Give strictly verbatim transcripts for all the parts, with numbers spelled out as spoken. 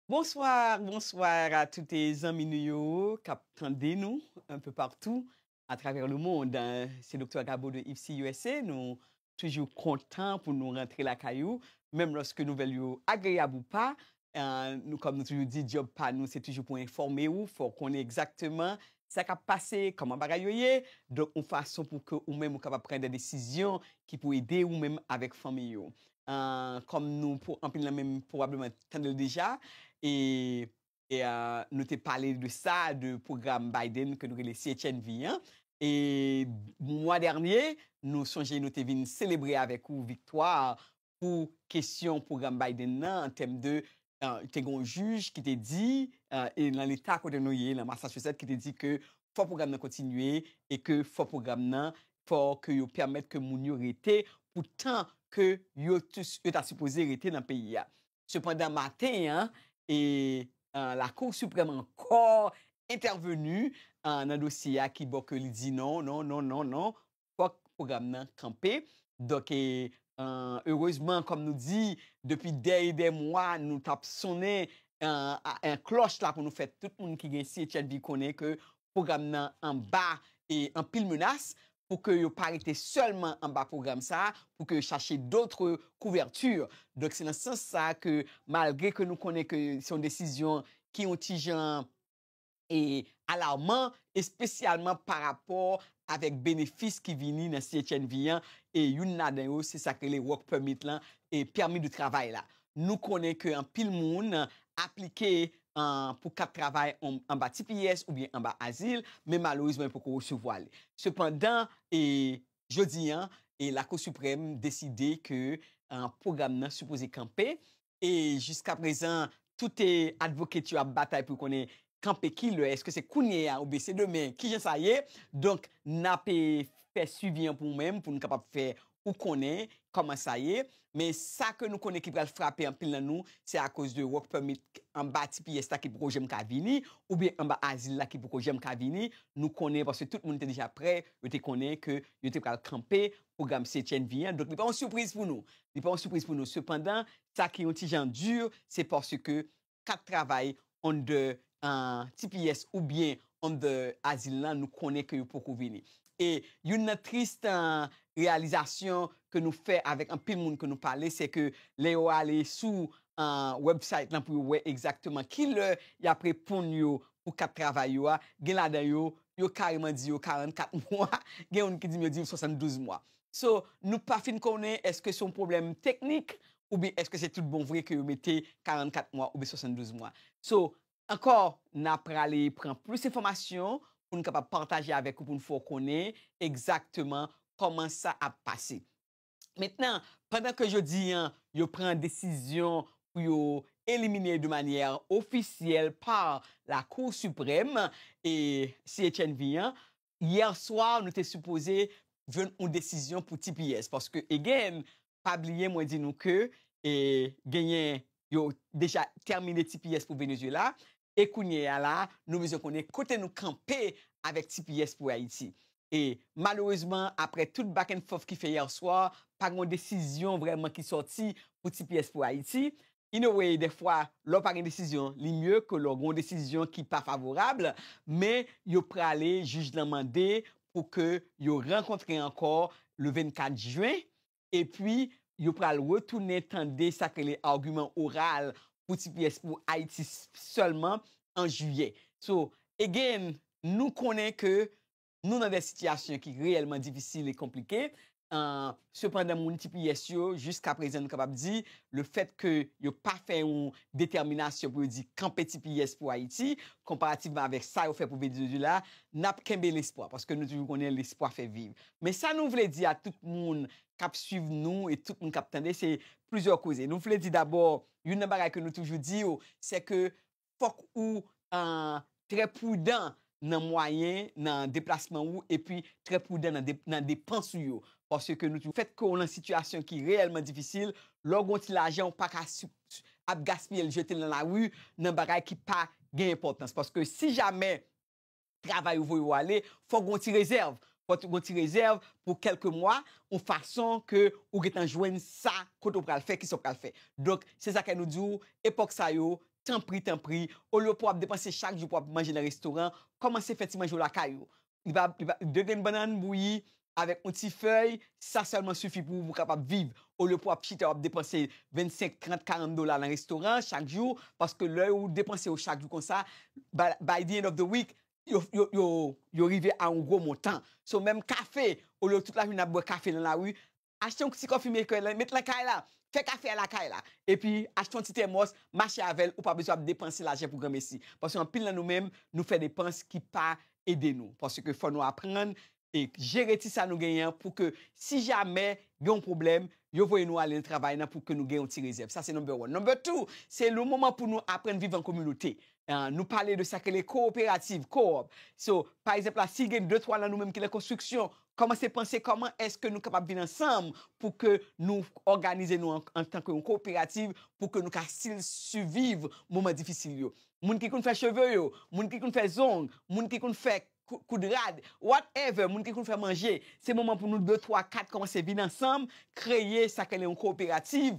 Bonsoir, bonsoir à toutes les amis nou yo k ap tande nou un peu partout à travers le monde. Se Doktè Gabo de Ipsy U S A. Nou toujou kontan pou nou rantre lakay ou, menm lòske nouvèl yo agreyab ou pa. Euh, nou, kòm nou toujou di, djòb pa nou, se toujou pou enfòme ou, fè w konnen egzakteman sa k ap pase, kòman bagay yo ye. Donk, yon fason pou ke ou menm ou kapab pran de desizyon ki pou ede ou menm avèk fanmi ou. Euh, kòm nou, pou anpil nan menm pwobableman tande l deja, e, e, euh, nou te pale de sa, de pwogram Biden ke nou rele C H N V an. E mwa dènye, nou sonje nou te vin selebre avèk ou viktwa pou kesyon pwogram Biden nan, an tèm de, euh, te gen yon jij ki te di, euh, e nan leta kote nou ye, nan Massachusetts, ki te di ke fò pwogram nan kontinye e ke fò pwogram nan, fò ke yo pèmèt ke moun yo rete pou tan ke yo, yo ta sipoze rete nan peyi a. Sepandan, maten an, e, euh, Lakou Siprèm ankò entèveni, euh, nan dosye a, ki bò ke li di non, non, non, non, non, fòk pwogram nan kanpe. Donk, e, euh, erezman, kòm nou di, depi dè e dè mwa, nou t ap sonnen, euh, a, an klòch la pou nou fè tout moun ki gen C H N V konnen ke pwogram nan anba, e, anpil menas, pou ke yo pa rete sèlman anba pwogram sa a, pou ke yo chache dòt kouvèti. Donk, se nan sans sa a ke, malgre ke nou konnen ke se yon desizyon ki yon ti jan, e, alarman, espesyalman pa rapò avèk benefis ki vini nan C H N V an, e youn ladan yo, se sa k rele work permit lan, e pèmi de travay la. Nou konnen ke anpil moun aplike, euh, pou kat travay an, anba T P S oubyen anba azil, men malerezman, yo poko resevwa li. Sepandan, e, jodi an, e Lakou Siprèm deside ke, euh, pwogram nan sipoze kanpe, e jiskaprezan, tout, e, advocate yo ap batay pou konnen kanpe kilè, èske se kounye a oubyen se demen, kijan sa ye? Donk, n ap, e, fè swivi an pou ou menm, pou nou kapab fè ou konnen kòman sa ye. Men sa ke nou konnen ki pral frape anpil nan nou, se akoz de work permit anba T P S la ki poko janm ka vini, oubyen anba azil la ki poko janm ka vini. Nou konnen, paske tout moun te deja prè, yo te konnen ke yo te pral kanpe pwogram C H N V an. Donk, li pa yon sipriz pou nou. Li pa yon sipriz pou nou. Sepandan, sa ki yon ti jan di, se paske kat travay under, euh, T P S oubyen under azil lan, nou konnen ke yo poko vini. E youn nan tris, euh, reyalizasyon ke nou fè avèk anpil moun ke nou pale, se ke lè yo ale sou, euh, website lan pou yo wè egzakteman kilè y ap reponn yo pou kat travay yo a, gen ladan yo, yo kareman di yo karannkat mwa, gen youn ki di m yo di m swasanndouz mwa. So, nou pa fin konnen èske se yon pwoblèm teknik oubyen èske se tout bon vre ke yo mete karannkat mwa oubyen swasanndouz mwa. So, ankò, n a prale pran plis enfòmasyon pou n kapab pataje avèk ou, pou n fè w konnen egzakteman kòman sa ap pase. Mentnan, pandan ke jodi an, yo pran desizyon pou yo elimine de manyè ofisyèl pa Lakou Siprèm e C H N V an, yè swa, nou te sipoze jwenn yon desizyon pou T P S. Paske, again, pa bliye, mwen di nou ke, e, genyen, yo deja tèmine T P S pou Venezuela. E kounye a la, nou bezwen konnen kote nou kanpe avèk T P S pou Ayiti. E malerezman, apre tout back and forth ki fè yè swa, pa gen yon desizyon vrèman ki sòti pou T P S pou Ayiti. In a way, dèfwa, lè w pa gen desizyon, li mye ke lè w gen yon desizyon ki pa favorab, men yo prale, jij lan mande pou ke yo rankontre ankò le vennkat jen, epi yo pral retounen tande sa k rele agiman oral pou T P S pou Ayiti s-, sèlman an jiyè. So, again, nou konnen ke nou nan de sitiyasyon ki reyèlman difisil e konplike. Euh, sepandan, moun T P S yo, jiskaprezan, nou kapab di, lefèt ke yo pa fè yon detèminasyon pou yo di kanpe T P S pou Ayiti, konparativman avèk sa yo fè pou Venezuela, n ap kenbe lespwa, paske nou toujou konnen lespwa fè viv. Men sa nou vle di a tout moun k ap swiv nou e tout moun k ap tande, se plizyè koze. Nou vle di dabò, youn nan bagay ke nou toujou di yo, se ke fòk ou, euh, trè pridan nan mwayen, nan deplasman ou, epi trè pridan nan de-, nan depans ou yo. Paske nou toujou, fèt ke w nan sitiyasyon ki reyèlman difisil, lè w gen yon ti lajan, ou pa ka si-, si-, ap gaspiye l, jete l nan lari, nan bagay ki pa gen enpòtans. Paske si jamè travay ou voye w ale, fòk w gen yon ti rezèv. Fòk w gen yon ti rezèv pou kèlke mwa, yon fason ke ou gentan jwenn sa kote w pral fè, kisa w pral fè. Donk, se sa k fè nou di w, epòk sa yo, tanpri, tanpri, olye pou w ap depanse chak jou pou w ap manje nan restoran, kòmanse fè ti manje w lakay ou. Li pa, li pa, de grenn bannann bouyi avèk yon ti fèy, sa sèlman sifi pou ou, pou w kapab viv. Olye pou w ap chita, w ap depanse vennsenk, trant, karant dola nan restoran chak jou, paske lè ou depanse yo chak jou konsa, by, by the end of the week, yo, yo, yo, yo rive a yon gwo montan. So, menm kafe, olye tout lajounen ap bwè kafe nan lari, achte yon ti coffee maker, la, met lan kay la, fè kafe a lakay la, epi achte yon ti tèmòs, mache avè l, ou pa bezwen ap depanse lajan pou granmesi. Paske anpil nan nou menm, nou fè depans ki pa ede nou. Paske fò nou aprann e jere ti sa nou genyen an pou ke si jamè gen yon pwoblèm, yo voye nou ale nan travay nan pou ke nou gen yon ti rezèv. Sa se number one. Number two, se le moman pou nou aprann viv an kominote. Ah, nou pale de sa ke le kooperativ, co-op. So, pa egzanp la, si gen de twa nan nou menm ki nan konstriksyon, kòmanse panse kòman èske nou kapab vin ansanm pou ke nou òganize nou an, antanke yon kooperativ, pou ke nou ka sil-, siviv moman difisil yo. Moun ki konn fè cheve yo, moun ki konn fè zong, moun ki konn fè kou-, koud rad, whatever, moun ki konn fè manje, se moman pou nou de, twa, kat kòmanse vin ansanm, kreye sa ke le yon kooperativ,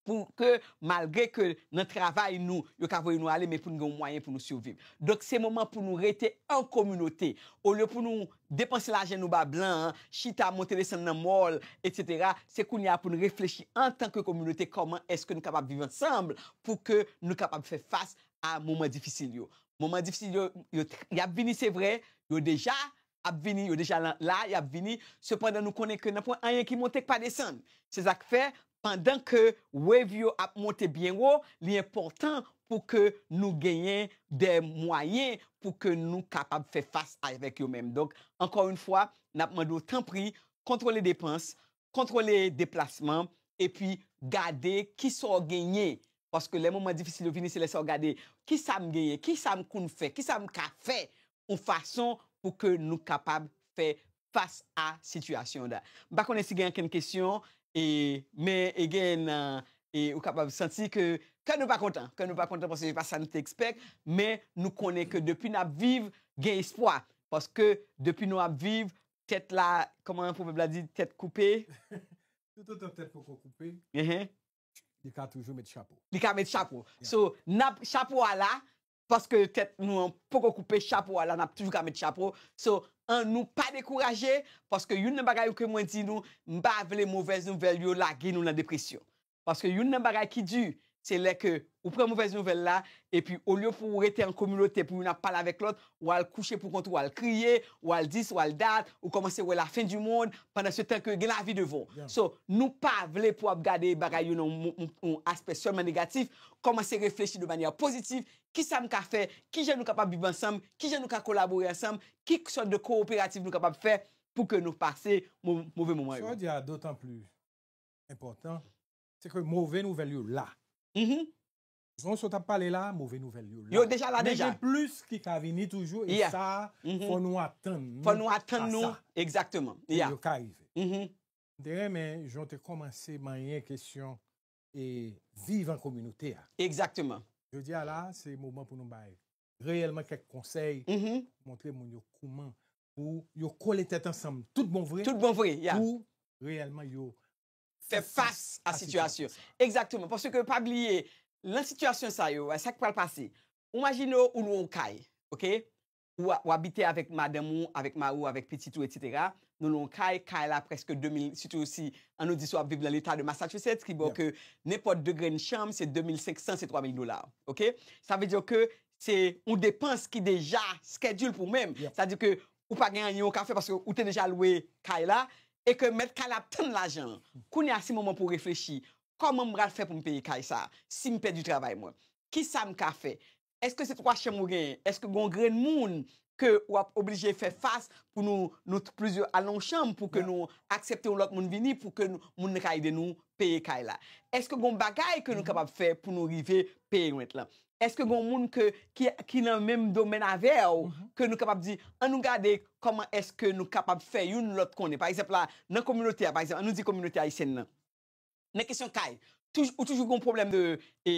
pou ke, malgre ke nan travay nou, yo ka voye nou ale, men pou nou gen yon mwayen pou nou siviv. Donk, se moman pou nou rete an kominote. Olye pou nou depanse lajan nou ba blan an, chita, monte, desann nan mall, etsetera, se kounye a pou nou reflechi antanke kominote, kòman èske nou kapab viv ansanm pou ke nou kapab fè fas a moman difisil yo. Moman difisil yo, yo, y ap vini, se vre, yo deja ap vini, yo deja la, la, y ap vini. Sepandan, nou konnen ke nan pwen anyen ki monte k pa desann. Se sa k fè, pandan ke wave yo ap monte byen wo, li enpòtan pou ke nou genyen de mwayen pou ke nou kapab fè fas avèk yo menm. Donk, ankò yon fwa, n ap mande w, tanpri, kontwole depans, kontwole deplasman, epi gade kisa w genyen. Paske lè moman difisil yo vini, se lè sa w gade, kisa m genyen, kisa m konn fè, kisa m ka fè yon fason pou ke nou kapab fè fas a sitiyasyon an. M pa konnen si gen ankenn kesyon, e, men, again, e, ou kapab santi ke kè nou pa kontan, kè nou pa kontan paske se pa sa nou te expect, men nou konnen ke depi n ap viv, gen espwa. Paske depi nou ap viv, tèt la, kòman pwovèb la di, tèt koupe. Toutotan tèt poko koupe, li ka toujou met chapo. Li ka met chapo. Yeah. So, n ap chapo a la, paske tèt nou an poko koupe, chapo a la, n ap toujou ka met chapo. So, ann nou pa dekouraje, paske youn nan bagay ke mwen di nou, m pa vle movèz nouvèl yo lage nou nan depresyon. Paske youn nan bagay ki di, se lè ke ou pran movèz nouvèl la, epi olye pou w rete an kominote, pou youn ap pale avèk lòt, w al kouche pou kont ou, w al kriye, w al dis, w al dat, ou kòmanse wè la fin du monde, pandan se tan ke gen lavi devan w. Yeah. So, nou pa vle pou w ap gade bagay yo nan yon, yon, yon aspè sèlman negatif, kòmanse reflechi de manyè pozitif, kisa m ka fè, kijan nou kapab viv ansanm, kijan nou ka kolabore ansanm, ki sòt de kooperativ nou kapab fè pou ke nou pase mo-, move moman yo. Sa w di a dotan pli enpòtan, se ke move nouvèl yo la. Mhm. Jan w sot ap pale la, move nouvèl yo la. Yo deja la deja. Men gen plis ki ka vini toujou, e sa, fò nou atann nou. Fò nou atann nou, egzakteman. Yo ka rive. Mhm. M te renmen jan w te kòmanse manyen kesyon e viv an kominote a. Egzakteman. Jodi a la, se moman pou nou bay reyèlman kèk konsèy, montre moun yo kouman pou yo kole tèt ansanm tout bon vre. Tout bon vre, yeah. Pou reyèlman yo fè fas a sitiyasyon. Egzakteman. Paske pa bliye, nan sitiyasyon sa yo, sa k pral pase. Ou imajine w, ou lwe yon kay, oke? Ou, w abite avèk madanm ou, avèk mari w, avèk pitit ou, etsetera. Nou lwe yon kay, kay la prèske de mil, sitou si, ann nou di si w ap viv nan leta de Massachusetts, ki bò ke nenpòt de grenn chanm, se de mil senk san, se twa mil dola, oke? Sa vle di ke se yon depans ki deja schedule pou ou menm. Sa di ke ou pa gen anyen ou ka fè paske ou te deja lwe kay la, e ke mèt kay la ap tann lajan an. Kounye a, se moman pou w reflechi. Kòman m pral fè pou m peye kay sa a si m pèdi travay mwen? Kisa m ka fè? Èske se twa chanm ou genyen? Èske gen yon grenn moun ke w ap oblije fè fas pou nou, nou t-, plizyè al nan yon chanm pou ke nou aksepte yon lòt moun vini pou ke nou, moun nan ka ede nou peye kay la? Èske gen yon bagay ke nou kapab fè pou nou rive peye rent lan? Èske gen yon moun ke, ki, ki nan menm domèn avè w, ke nou kapab di, ann nou gade kòman èske nou kapab fè youn lòt konnen? Pa egzanp la, nan kominote a, pa egzanp, ann nou di kominote ayisyèn nan. Nan kesyon kay, touj-, ou toujou gen yon pwoblèm de, e,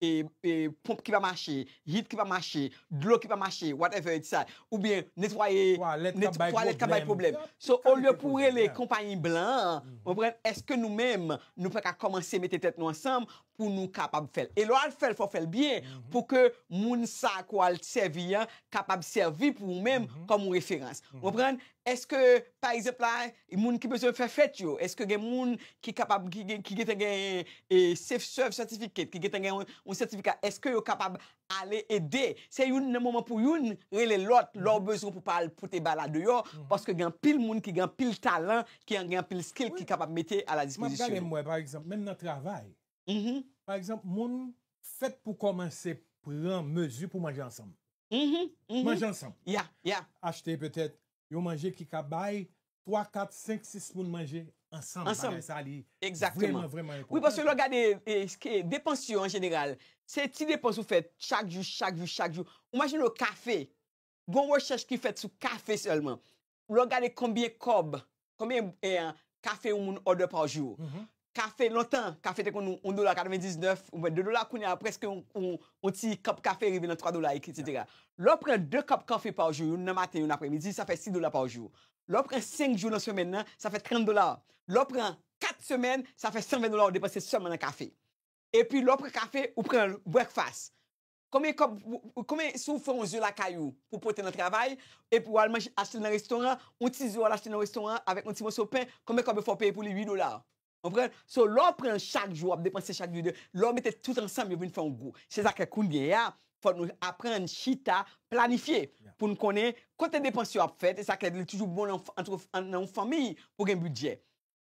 e, e, ponp ki pa mache, hit ki pa mache, dlo ki pa mache, whatever it's that, oubyen netwaye, twalèt k ap bay pwoblèm. So, olye pou w rele konpayi blan an, konprann, èske nou menm, nou pa ka kòmanse mete tèt nou ansanm pou nou kapab fè l. E lè w al fè l, fò w fè l byen pou ke moun sa ke w al sèvi an kapab sèvi pou ou menm kòm yon referans. Ou konprann? Èske, pa egzanp la, moun ki bezwen fè fèt yo, èske gen moun ki kapab, ki gen, ki gentan gen, e, Safe Serve Certificate, ki gentan gen yon, yon sètifika, èske yo kapab ale ede? Se youn nan moman pou youn rele lòt, lè w bezwen pou pa al pote bal la deyò, paske gen anpil moun ki gen anpil talan, ki gen anpil skill, ki kapab mete a la dispozisyon. M ap gade, m wè, pa egzanp, menm nan travay. Pa egzanp, moun fèt pou kòmanse pran mezi pou manje ansanm. Manje ansanm. Ya, ya. Achte petèt yon manje ki ka bay twa, kat, senk, sis moun manje ansanm. Ansanm. Bagay sa, li vrèman, vrèman enpòtan. Wi, paske lè w gade, e, ke depans yo an jeneral, se ti depans ou fè chak jou, chak jou, chak jou. Ou imajine w kafe. Gon rechèch ki fèt sou kafe sèlman. Lè w gade konbyen kòb, konbyen, e, kafe yon moun òdè pa jou. Kafe, lontan, kafe te konn yon dola katrevendiznèf, ou mèt de dola, kounye a prèske yon, yon, yon ti kòp kafe rive nan twa dola, etsetera. Lè w pran de kòp kafe pa jou, youn nan maten, youn aprèmidi, sa fè sis dola pa jou. Lè w pran senk jou nan semèn nan, sa fè trant dola. Lè w pran kat semèn, sa fè san ven dola ou depanse sèlman nan kafe. Epi lè w pran kafe, ou pran breakfast. Konbyen kòb, konbyen, si w fè yon ze lakay ou pou pote nan travay, epi w al manje, achte nan restoran, yon ti ze w al achte nan restoran avèk yon ti moso pen, konbyen kòb yo fè w peye pou li? Uit dola. Konprann? So, lè w pran l chak jou, w ap depanse chak jou de, lè w mete tout ansanm, yo vin fè yon gwo. Se sa k fè kounye a, fò nou aprann chita, planifye, pou n konnen kote depans yo ap fèt, e sa k fè li toujou bon nan, antre, nan yon fanmi pou gen bidjè.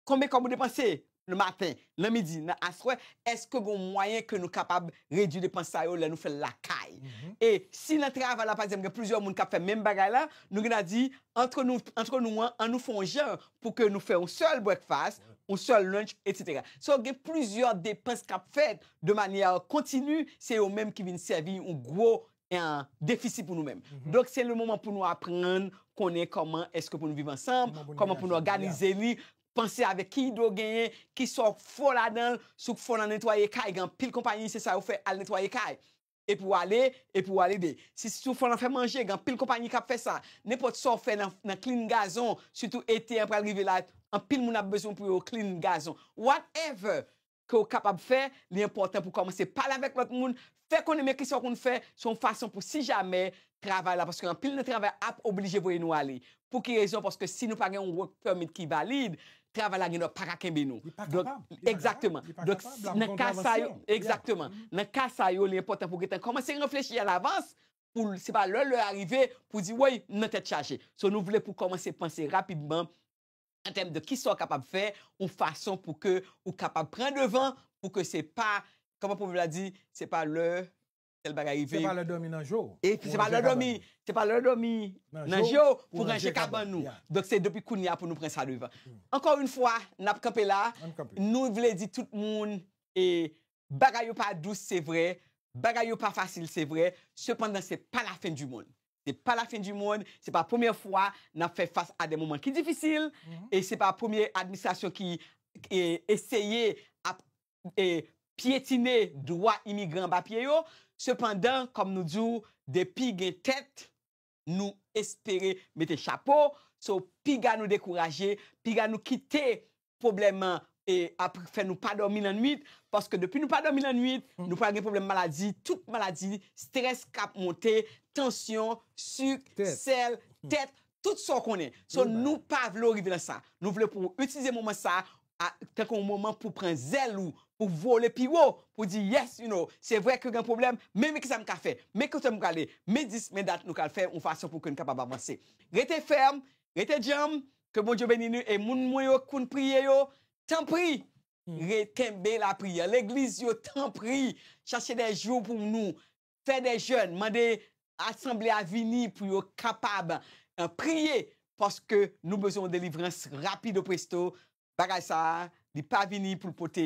Konbyen kòb ou depanse nan maten, nan midi, nan aswè? Èske gen yon mwayen ke nou kapab redui depans sa yo lè nou fè l lakay? E si nan travay la, pa egzanp, gen plizyè moun k ap fè menm bagay la, nou gen dwa di, antre nou, antre nou an, ann nou fè yon jan pou ke nou fè yon sèl breakfast, yon sèl lunch, etsetera. So, gen plizyè depans k ap fèt de manyè kontini, se yo menm ki vin sèvi yon gwo, e, defisi pou nou menm. Donk, se le moman pou nou aprann konnen kòman èske pou nou viv ansanm, kòman pou nou òganize li, panse avèk ki ide w genyen, ki sa w fò ladan l, si w fò nan netwaye kay, gen anpil konpayi, se sa yo fè, al netwaye kay. Epi w ale, epi w al ede. Si, si w fò nan fè manje, gen anpil konpayi k ap fè sa. Nenpòt sa w fè nan, nan clean gazon, sitou ete an pral rive la, anpil moun ap bezwen pou yo clean gazon. Whatever ke w kapab fè, li enpòtan pou kòmanse pale avèk lòt moun, fè konnen men kisa w konn fè, se yon fason pou si jamè travay la, paske anpil nan travay ap oblije voye nou ale. Pou ki rezon? Paske si nou pa gen yon work permit ki valid, travay la gen dwa pa ka kenbe nou. Li pa kapab. Donk, li pa kapab. Egzakteman. Donk, si, nan ka sa yo, egzakteman. Nan ka sa yo, li enpòtan pou gentan kòmanse reflechi alavans, pou l, se pa lè lè a rive pou di, woy, m nan tèt chaje. So, nou vle pou kòmanse panse rapidman an tèm de kisa w kapab fè, yon fason pou ke ou kapab pran devan, pou ke se pa, kòman pwovèb la di, se pa lè tèl bagay rive. Se pa lè dòmi nan je w. E se pa lè dòmi, se pa lè dòmi nan je w pou ranje kabann ou. Donk, se depi kounye a pou nou pran sa devan. Ankò yon fwa, n ap kanpe la. Nou vle di tout moun, e, bagay yo pa dous, se vre. Bagay yo pa fasil, se vre. Sepandan, se pa lafen di monn. Se pa lafen di monn. Se pa premyè fwa n ap fè fas a de moman ki difisil. E se pa premye administrasyon ki, e, eseye ap, e, pyetine dwa imigran anba pye yo. Sepandan, kòm nou di w, depi gen tèt, nou espere mete chapo. So, piga nou dekouraje, piga nou kite pwoblèm, e, ap fè nou pa dòmi lannwit, paske depi nou pa dòmi lannwit, nou pral gen pwoblèm maladi, tout maladi, strès k ap monte, tansyon, sik, sèl, tèt, tout sa w konnen. So, nou pa vle w rive nan sa. Nou vle pou w itilize moman sa a, tankou yon moman pou pran zèl ou, pou vole pi wo, pou di, yes, you know, se vre ke gen pwoblèm, men, men kisa m ka fè, men kote m prale, men dis, men dat nou ka fè yon fason pou ke n kapab avanse. Rete fèm, rete djanm, ke Bondye beni nou, e moun mwen yo k konn priye yo, tanpri, re-, kenbe lapriyè. Legliz yo, tanpri, chache de jou pou nou fè de jèn, mande asanble a vini pou yo kapab, e, priye, paske nou bezwen yon delivrans rapido presto. Bagay sa a, li pa vini pou l pote,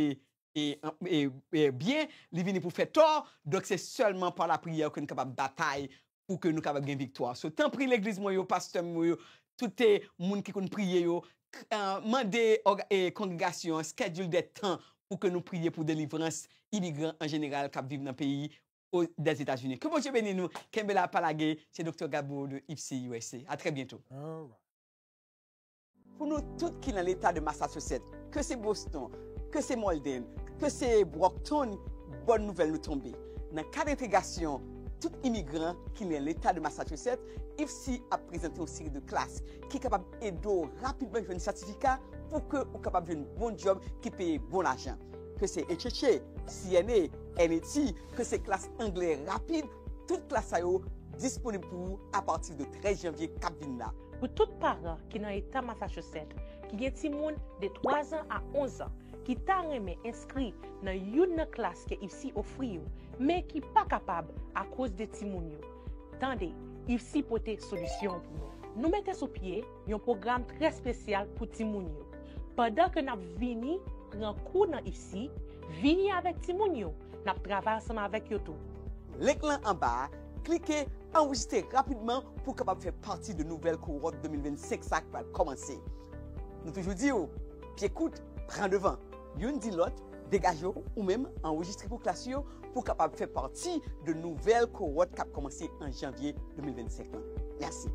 e, e, e, byen, li vini pou fè tò. Donk, se sèlman pa lapriyè ke nou kapab batay pou ke nou kapab gen viktwa. So, tanpri, legliz mwen yo, pastè mwen yo, tout, e, moun ki konn priye yo, k-, e, mande òg-, e, kongregasyon an schedule de tan pou ke nou priye pou delivrans imigran an jeneral k ap viv nan peyi o-, Dèzetazini. Ke Bondye beni nou. Kenbe la, pa lage. Se Doktè Gabo de Ipsy U S A. A trè byento. All right. Pou nou tout ki nan leta de Massachusetts, ke se Boston, ke se Malden, Ke se Brockton, bòn nouvèl nou tonbe. Nan kad entegrasyon tout imigran ki nan leta de Massachusetts, IFSI ap prezante yon seri de klas ki kapab ede w rapidman jwenn sètifika pou ke ou kapab jwenn bon djòb ki peye bon lajan. Ke se H H A, C N A, N E T, ke se klas anglè rapid, tout klas sa yo disponib pou ou apati de trèz janvye k ap vin la. Pou tout paran ki nan eta Massachusetts, ki gen timoun de twa zan a onz an, ki ta renmen enskri nan youn nan klas ke IFSI ofri yo, men ki pa kapab akoz de timoun yo, tande, IFSI pote solisyon pou nou. Nou mete sou pye yon pwogram trè espesyal pou timoun yo. Pandan ke n ap vini pran kou nan IFSI, vini avèk timoun yo, n ap travay ansanm avèk yo tou. Link lan anba a, klike anrejistre rapidman pou w kapab fè pati de nouvèl kowòt de mil vennsenk sa k pral kòmanse. Nou toujou di w, pye kout, pran devan. Youn di lòt, degaje w ou menm, anrejistre pou klas yo pou w kapab fè pati de nouvèl kowòt k ap kòmanse an janvye de mil vennsenk lan. Mèsi.